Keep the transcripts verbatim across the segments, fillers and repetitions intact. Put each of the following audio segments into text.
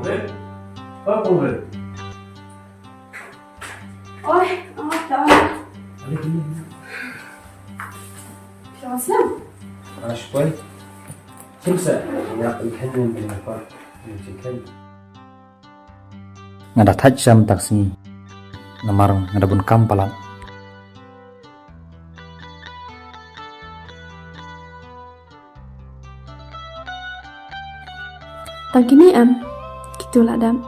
Oi, oh, ta. Phi ong snem? Ash boy. Snem sa, nga pynkheiñ ïa phi, nga pynkheiñ. Nga da thait sha mynta ka sngi. Namar nga da bun kam palat. Tang kine em, kitu la dam.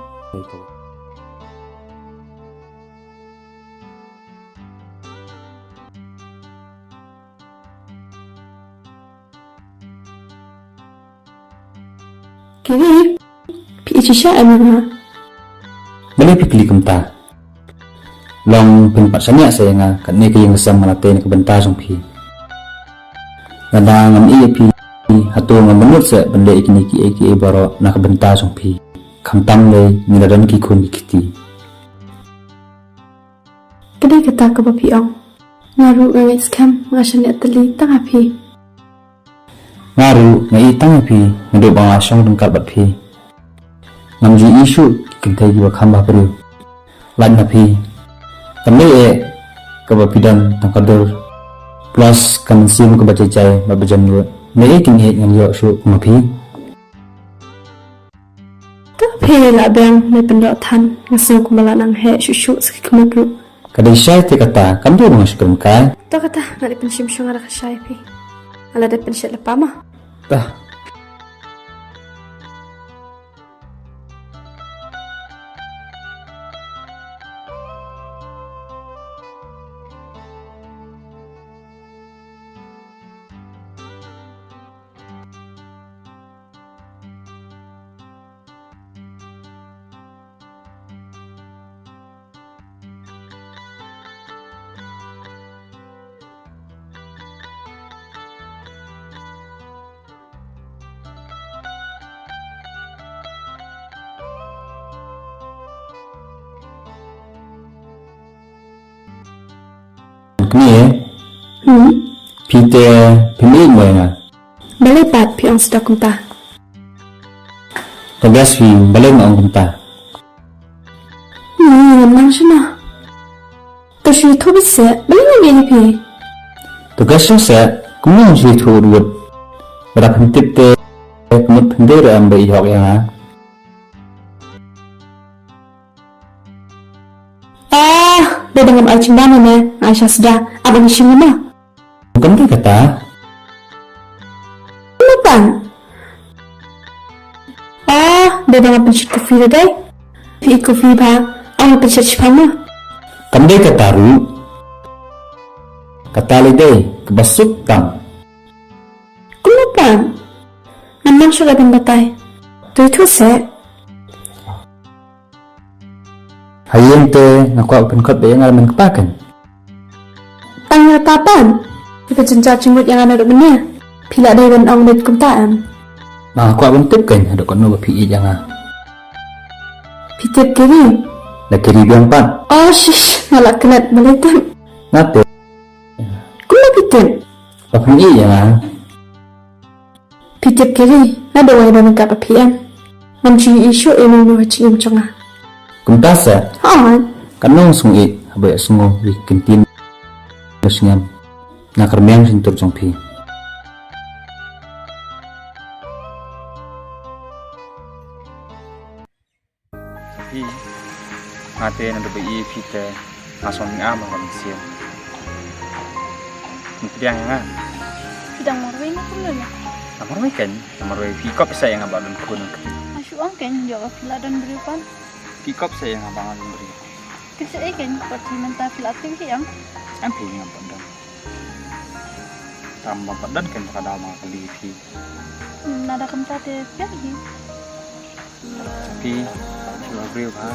Kiri, phi ïeit shisha em ïa nga? Balei phi kylli kumta? Long phin pat shaniah sa ïa nga, katne ka ïing ka sem nga la tei na ka bynta jong phi. Lada ngam ïeit ïa phi, hato ngam bynnud seh ban leh ïa kine kiei kiei baroh na ka bynta jong phi. Khamtam lei ngi la don ki khun ki kti. Ka dei kata kaba phi ong. Nga ruh nga ngeit skhem, nga shaniah tylli tang ha phi. Nga ruh nga ïeit tang ha phi, naduh ba nga shong ryngkat bad phi. Ngam ju ïohi shuh ki kynthei kiba kham bha briew. Lait na phi. Kam dei eh kaba phi don tang ka dur. Plus ka mynsiem kaba jai jai bad ba jan lut. Dei eh kin ïeit ngam ïoh shuh kum ma phi. Te phi la biang ne pyndoh than, nga sngew kumba la nang heh shuh shuh sa ki khmut ruh. Ka dei shai te kata, kam dei ba nga shu kren kai. To kata, nga dei pynshim shuh nga da ka shai phi. Nga la dep pynshet lypa ma. Ta. Kmie, hmm? Phi te phim ïeit mo ïa nga? Balei pat phi ong sdang kumta? To guess phi, balei nga ong kumta? Hmm, ngam nang shano. To shu ïathuh beit seh, balei ngam ïeit ïa phi? To guess shuh seh, kumno shu ïathuh wut wut. Lada phim tip te, kumno phin dei ruh em ba i hok ïa nga. Ah, dei ba ngam ai jingbam ïa me, nga ai sha sdang, ap ban ïashim ïa me. Kam dei kata. Kumno pat? Ah, dei ba nga pynshet coffee da dei. Phi i coffee ba, ong pynshet shiphang mo. Kam dei kata ruh. Kata lei dei, kaba suk tam. Kumno pat? Ngam nang shuh ban batai. To ïathuh seh. Ha ïing te nga kwah ban khot beit ïa nga ban kpa kan. Tang ïa kata pat. Phi ka jynjar jingmut ïa nga naduh mynne. Phi la dei ban ong beit kumta em. Nga kwah ban tip kan haduh katno ba phi ïeit ïa nga. Phi tip Kiri? Da Kiri biang pat. Oh shish, nga la klet balei tip. Nga tip. Kumno phi tip? Ba phi ïeit ïa nga. Phi tip Kiri, naduh wei ba nga ïakynduh ïa phi em. Ngam ju ïohi shuh ïa uno uno ha jingim jong nga. Kumta seh? Hooid. Katno nga sngew ïeit haba ïohsngew ïa ki ktien ba sngem na ka rmiang shyntur jong phi. Phi, nga te naduh ba i phi te nga sngewthuh ma ka mynsiem. Phi pdiang ïa nga. Phi dang marwei ne kumno ïa? Nga marwei kan, nga marwei. Phi kop sa ïa nga ba don khun kti. Nga shu ong kan ïoh phi la don briew pan. Phi kop sa ïa nga ba nga don briew. Phi sa ïa kan, pat phi mynta phi la tip hi ïa nga. Em phi nga pat don. Tam ba pat don kan ba ka daw ma ka li phi. Nada kumta te phi hi. Phi, phi ïa briew bha.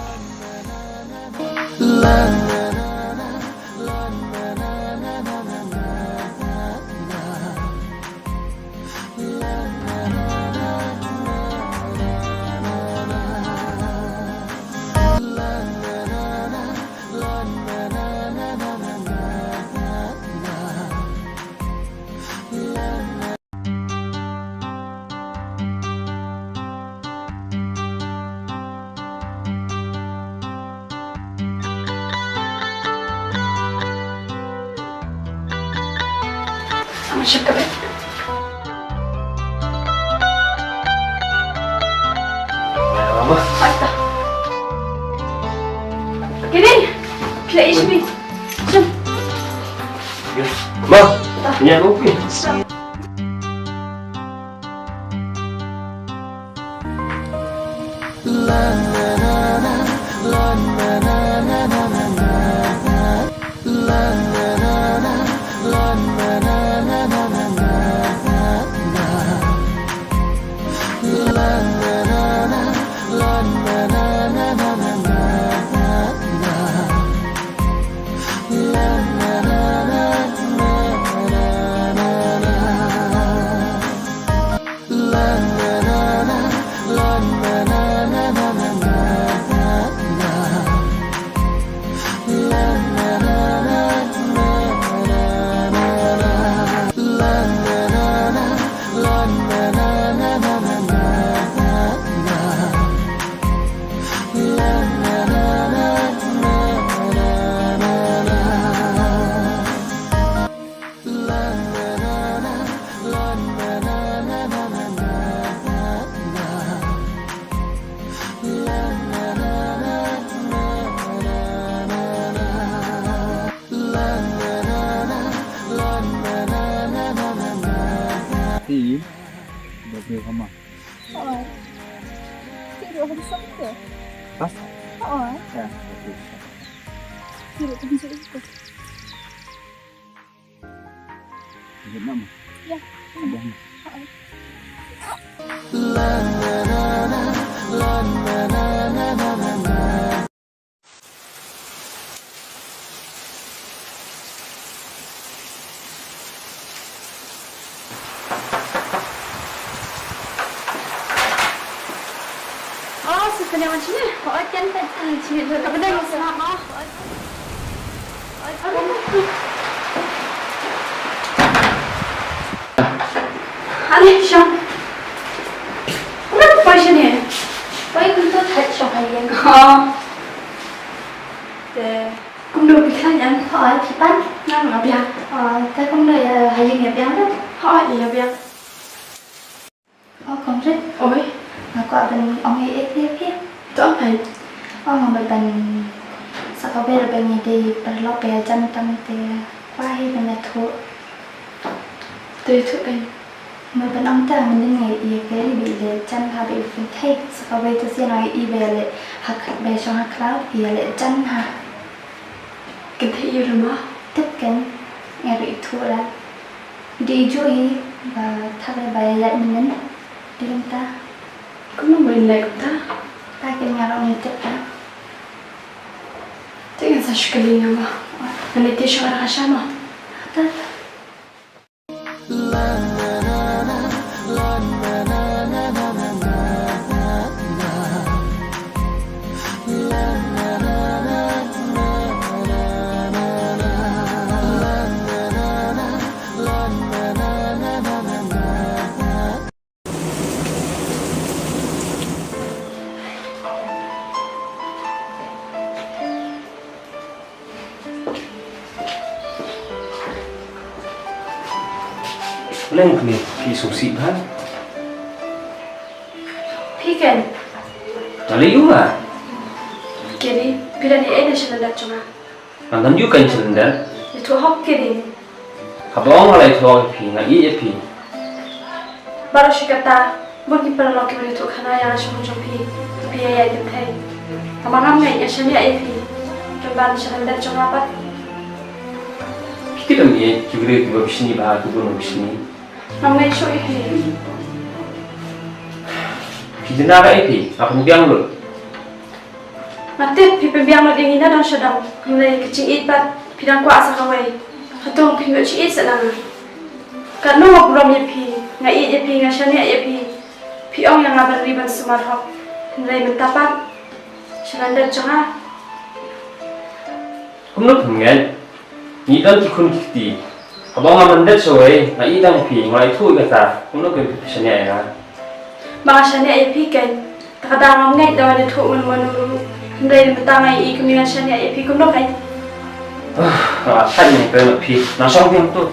Shit, ka bed. Mama. Ata. Kini, pila ishmi. Shim. Yes. Ma, nya kopi. Shim. Ti, ba ke kama. Oh. Ti, ruh hom som ke? Pas? Oh. Ya, bagus. Ti, ruh hom som ke? Vietnam. Ya. Abang. Oh. Oh, sa kane wan shane. Oh, kan pat, ah, shane. Ka benda yang sana, oh. Ale, Sean. Ngan poi shane. Poi kumto thait shong ha ïing. Oh. Te kumno phi khlaiñ em? Hooid, phi pan? Nga nga biang. Oh, te kumno ïa ha ïing ïa biang re? Hooid, ïa biang. O Kong Rit. Oi. Nga kwah ban ong ei ei ïa phi. To ong ei. O nga mut ban sa kawei ruh ba ngi dei paralok ba ïajan tang te kwah hi ban ïathuh. To ïathuh ei? Mut ban ong te mynnin nga ïa Keri ba i leh jan ha ba i pynthei sa kawei te sien ong ei i ba ïaleh ha khlad ba i shong ha khlaw i ïaleh jan ha. Kynthei ïa u ma. Tip kan nga ruh ithuh la. Dei ju hi ba thap ba ïaid mynnin. Dei kumta. Kumno ba in leh kumta? Ta kin nga ruh ngam tip ta. Te ngan sa shu kylli nga ma. Ngan leit tei sha ka sha ma. Ta ta. Leng kane phi sngewsih bha. Phi ken. Nga lei ïa u ma. Kiri, phi la leh ei na shalyndet jong nga? Nga dang ju kan shalyndet. Ïathuh hok Kiri. Haba ong nga la ïathuh ïa phi, nga ïeit ïa phi. Baroh shi katta, bun ki paralok ki wan ïathuh khana ïa nga sha jong phi, phi ïa ïaid kynthei. Tangba ngam ngeit, nga shaniah ïa phi. Kum ban shalyndet jong nga pat. Phi tip em ïa ki briew kiba bishni bha, ki bun bishni. Ngam ngeit shuh ïa phi. Phi duna ka ïa phi, nga pynbiang lut. Nga tip phi pynbiang lut ïa ngi na dong sha dong. Hynrei ka jingïeit pat phi dang kwah sa kawei. Hato phi ïoh jingïeit sa na nga? Katno nga burom ïa phi, nga ïeit ïa phi, nga shaniah ïa phi. Phi ong ïa nga ban ri ban sumar hok. Hynrei mynta pat shalyndet jong nga. Kumno phin ngeit? Ngi don ki khun ki kti. Haba nga myndet shawei, nga ïeit tang ïa phi, nga la ïathuh ïa kata. Kumno phin shaniah ïa nga? Ba nga shaniah ïa phi kein. Te ka dang ngam ngeit da wan ïathuh mano mano ruh. Hynrei mynta nga ïeit kum ngan shaniah ïa phi kumno kein? Ah, nga thait ïa phi, nga shong biang to.